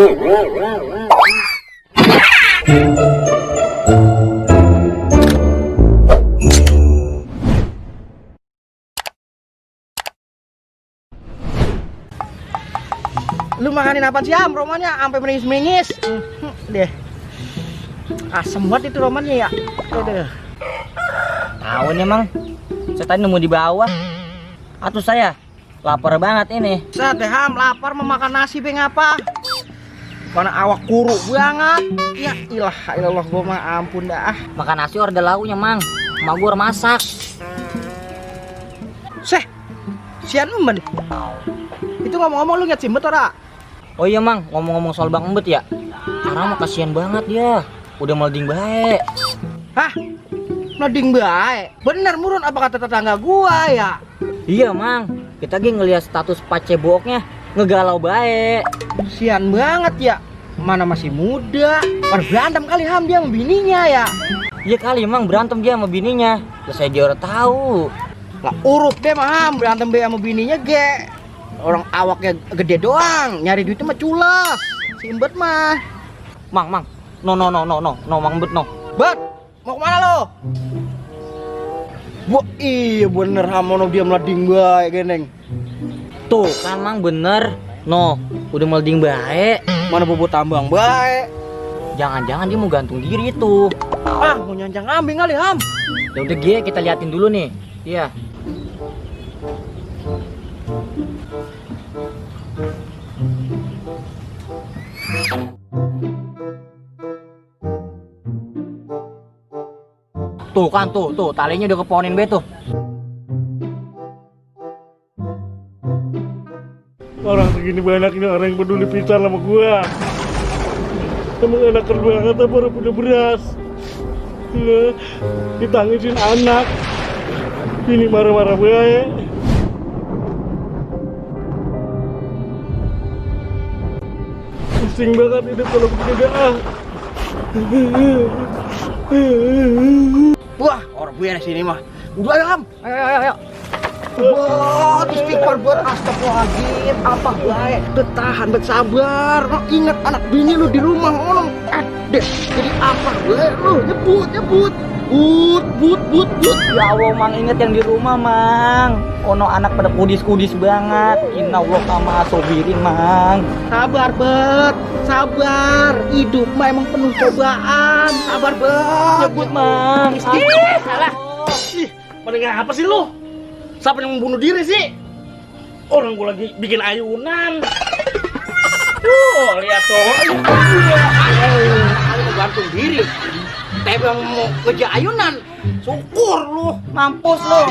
Lu makanin apa sih Am? Romannya sampai meringis-meringis. Deh. Asem banget itu romannya ya. Aduh. Tahu nih Mang, saya tadi nemu di bawah. Atuh saya lapar banget ini. Set deh Ham, lapar memakan nasi be ngapa? Mana awak kuru banget. Ya ilah gua mah ampun dah. Makan nasi ada lauknya Mang. Emak gua masak. Seh. Sian men. Itu ngomong-ngomong lu ngeliat Simbet ora? Oh iya Mang, ngomong-ngomong soal Bang Embet ya. Sekarang mah kasihan banget dia. Udah melding baik. Hah? Melding baik? Bener murun apa kata tetangga gua ya? Iya Mang, kita lagi ngeliat status paceboknya ngegalau baik. Sian banget ya. Mana masih muda. Kan berantem kali Ham dia sama bininya ya. Iya kali Mang berantem dia sama bininya. Terus saya dia udah tahu. Lah urut deh mah Ham, berantem be sama bininya ge. Orang awaknya gede doang, nyari duitnya mah culas. Simbet mah. Mang, no, Mang Embet no. Bet, mau kemana lo? Wah iya bener Hamono dia melading baik geneng. Tuh kan Mang bener. No, udah melding baik. Mana bobot tambang baik. Jangan-jangan dia mau gantung diri itu. Ah mau nyanjang kambing kali Ham. Ya udah Gie, kita liatin dulu nih. Iya. Tuh kan tuh talinya udah keponin be tuh. Orang segini banyaknya orang yang peduli pisan sama gua. Emang enakan banget apa orang punya beras. Ditangisin anak. Ini marah-marah baik. Pusing banget hidup kalau begini dah. Wah orang beres sini mah. Udah ayo Ham. Ayo. Buat istighfar buat astagfirullahaladzim. Apa baik? Bertahan bersabar. Oh, ingat anak bini lu di rumah ngomong. Deh jadi apa baik lu? Nyebut. But. Ya Allah Mang, inget yang di rumah Mang. Ono anak pada kudis banget. Inna Allah kama sobirin Mang. Sabar bet. Sabar. Hidup mah emang penuh cobaan. Sabar bet. Nyebut Mang. Salah. Ih, pada ngapa sih lu? Siapa yang membunuh diri sih? Orang gua lagi bikin ayunan. Lihat tuh. Kali mau gantung diri. Tapi yang mau kerja ayunan. Syukur lu. Mampus lu.